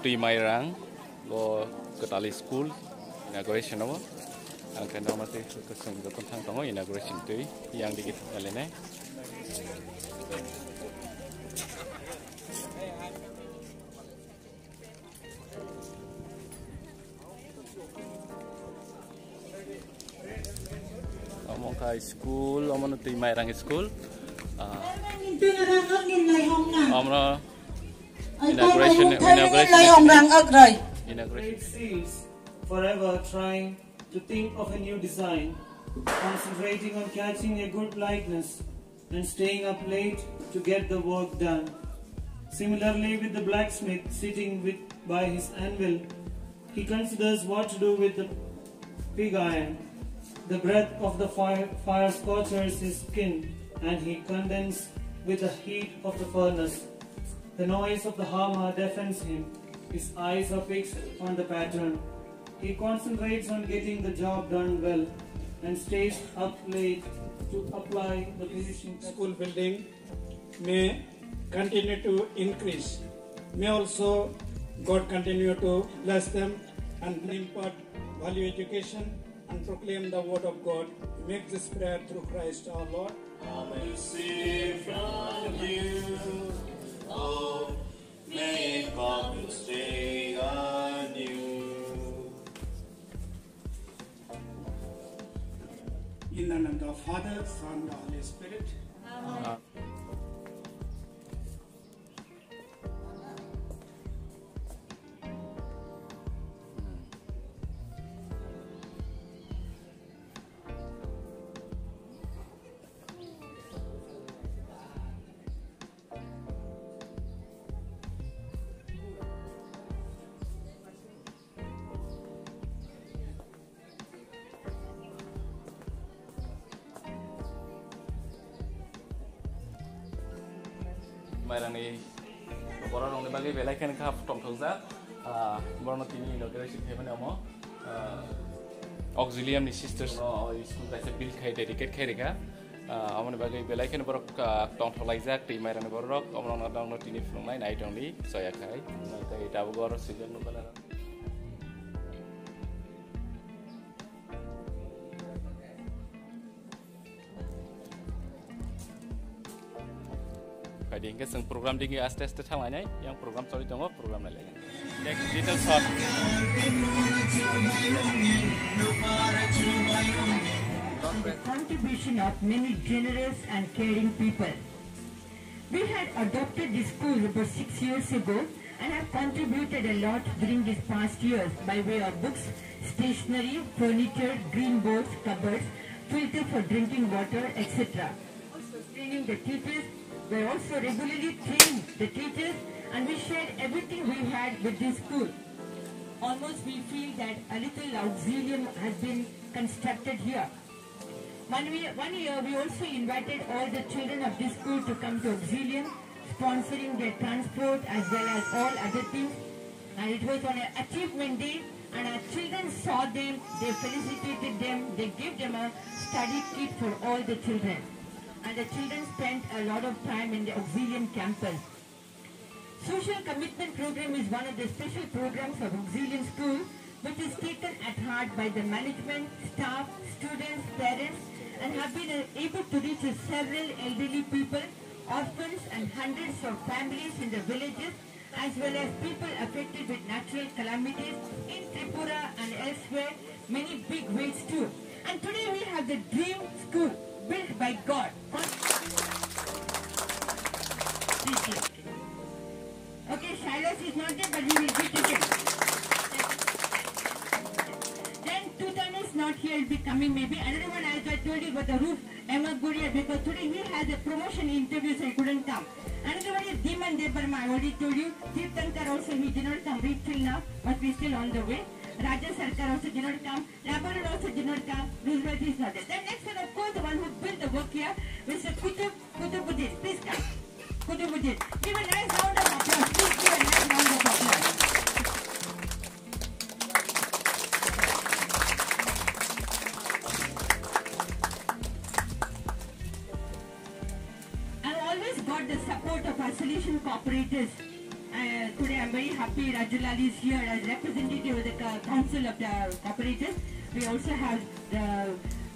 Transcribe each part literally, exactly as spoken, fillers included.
Twi Mairang o Kwtali school inauguration o. Ang khe normal tei kwchwng joto thang tongo inauguration twi yang digi thanglainai. Omo kha school, omo no Twi Mairang school. Ah, omo no inauguration, inauguration. Inauguration. It seems forever trying to think of a new design, concentrating on catching a good likeness and staying up late to get the work done. Similarly, with the blacksmith sitting with, by his anvil, he considers what to do with the pig iron. The breath of the fire, fire scorches his skin, and he contends with the heat of the furnace. The noise of the hammer deafens him. His eyes are fixed on the pattern. He concentrates on getting the job done well and stays up late to apply the finishing touches. School building may continue to increase. May also God continue to bless them and impart value education and proclaim the word of God. We make this prayer through Christ our Lord. Amen. Receive from you, oh, may it come to stay anew. In the name of the Father, Son, the Holy Spirit. Amen. Mairangni borok rokni bagwi belai kheno kha tongthokjak. Ah, borokno tini inauguration khaimani omo, ah, Auxilium ni sisters no o school kaisa build khai, dedicate khai rikha. Ah, omoni bagwi belai kheno borok, ah, tongthok laijak, twi Mairangni borok, omo rokno tini phunuknai nai tongdi, soya khai. Tei tabuk oro swijak nukha. Phaidi hwnkhe chwng program digi aste aste thanglainai, yang program choli tongo, program nailainai. Next detail shot. The contribution of many generous and caring people. We had adopted this school about six years ago and have contributed a lot during these past years by way of books, stationery, furniture, green boards, cupboards, filter for drinking water, et cetera. Also training the teachers, we also regularly trained the teachers and we shared everything we had with this school. Almost we feel that a little auxilium has been constructed here. One, we, one year, we also invited all the children of this school to come to Auxilium, sponsoring their transport as well as all other things. And it was on an achievement day, and our children saw them, they felicitated them, they gave them a study kit for all the children. And the children spent a lot of time in the Auxilium campus. Social commitment program is one of the special programs of Auxilium School, which is taken at heart by the management, staff, students, parents, and have been, uh, able to reach several elderly people, orphans, and hundreds of families in the villages, as well as people affected with natural calamities in Tripura and elsewhere, many big waves too. And today we have the dream school built by God. Please, sir. Okay, Silas is not there, but we will give to him. Then Tutan is not here, he'll be coming maybe. Another one, as I told you about the roof, Emma Guria, because today he has a promotion interview, so he couldn't come. Another one is Diman Debbarma, I already told you. Tirthankar also, he did not come, reached till now, but we still on the way. Raja Sarkar also did not come. Labaran also did not come. Roosevelt is not there. Then next one, of course, the one who built the work here, Mister Kutub, Kutubuddin. Please come. Kutubuddin. Give a nice round of applause. Please give a nice round of applause. I've always got the support of our solution cooperators. Uh, today I'm very happy Rajulal is here as representative of the co-, Council of the Cooperators. We also have the,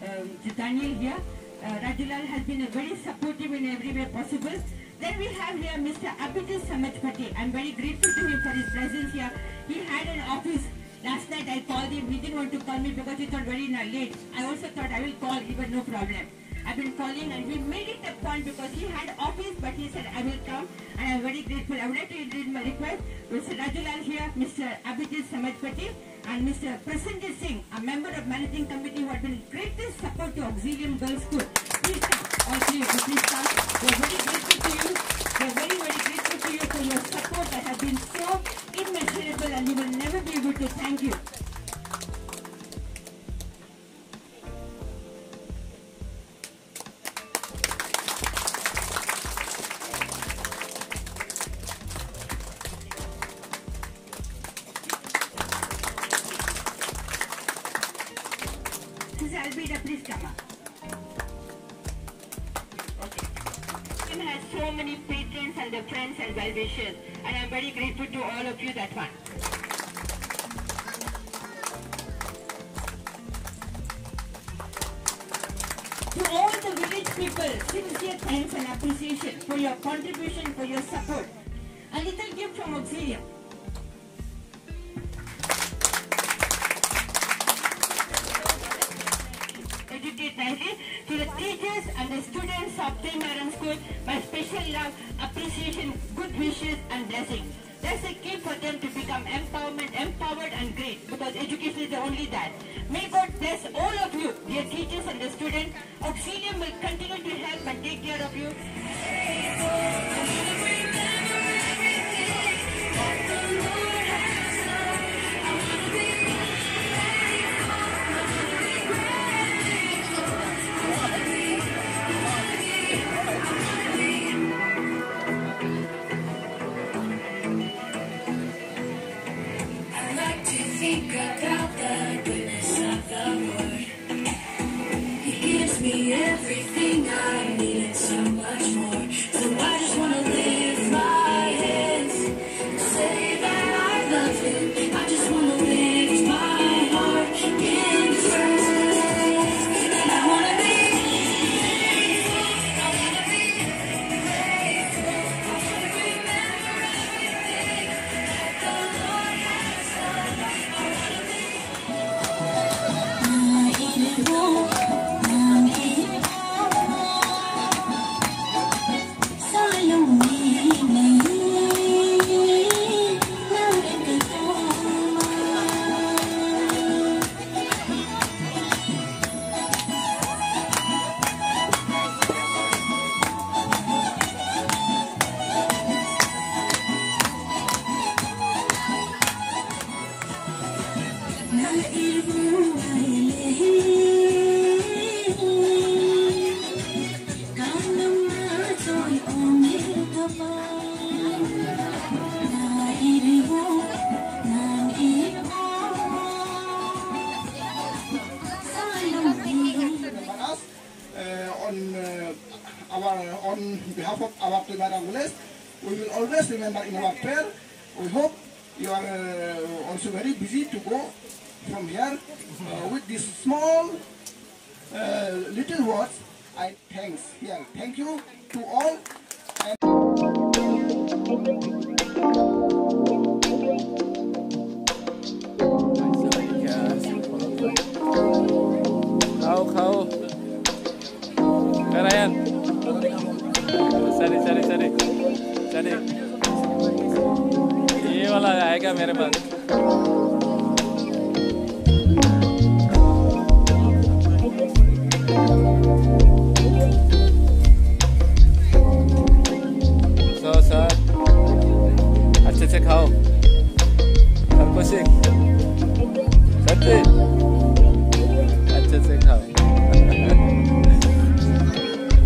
um, Daniel here. Uh, Rajulal has been a very supportive in every way possible. Then we have here Mister Abhijit Samajpati. I'm very grateful to him for his presence here. He had an office. Last night I called him. He didn't want to call me because he thought very na-, late. I also thought I will call, even no problem. I've been calling and he made it a point because he had office, but he said, "I will come," and I'm very grateful. I would like to read my request. Mister Rajulal here, Mister Abhijit Samajpati, and Mister Prasenjit Singh, a member of managing committee who had been greatest support to Auxilium Girls School. Please come, all three of you, please come. We are very grateful to you. We are very, very grateful to you for your support that has been so immeasurable and we will never be able to thank you. Mister Albida, please come up. Okay. It has so many patrons and the friends and well-wishers, and I'm very grateful to all of you that one. To all the village people, sincere thanks and appreciation for your contribution, for your support. A little gift from Auxilium. Educate nicely. To the teachers and the students of Twimaran School, my special love, appreciation, good wishes and blessings. That's a key for them to become empowerment, empowered and great, because education is the only that. May God bless all of you, dear teachers and the students. Auxilium will continue to help and take care of you. I like to think about the goodness of the Lord. He gives me everything I need and so much more. So I just wanna lift my hands and say that I love him. I just wanna lift my heart in praise. And I wanna be grateful. I wanna be grateful. I wanna remember everything that the Lord has done. I wanna be Uh, on, uh, our, on behalf of our Twimaran village, we will always remember in our prayer. We hope you are, uh, also very busy to go from here, uh, with this small, uh, little words. I thanks here. Thank you to all. And Khao, khao. Karayan. Sorry, sorry, sorry. Sorry. ये वाला आएगा मेरे पास। So, sir, अच्छे से खाओ। सबको सीख। सच्ची? अच्छे से खाओ।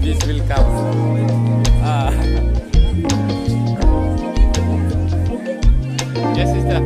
This will come. Ah. Yes, sister.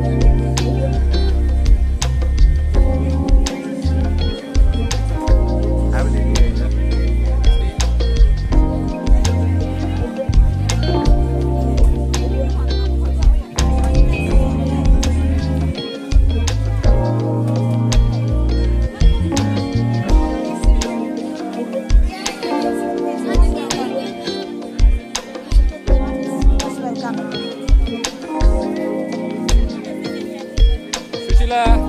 le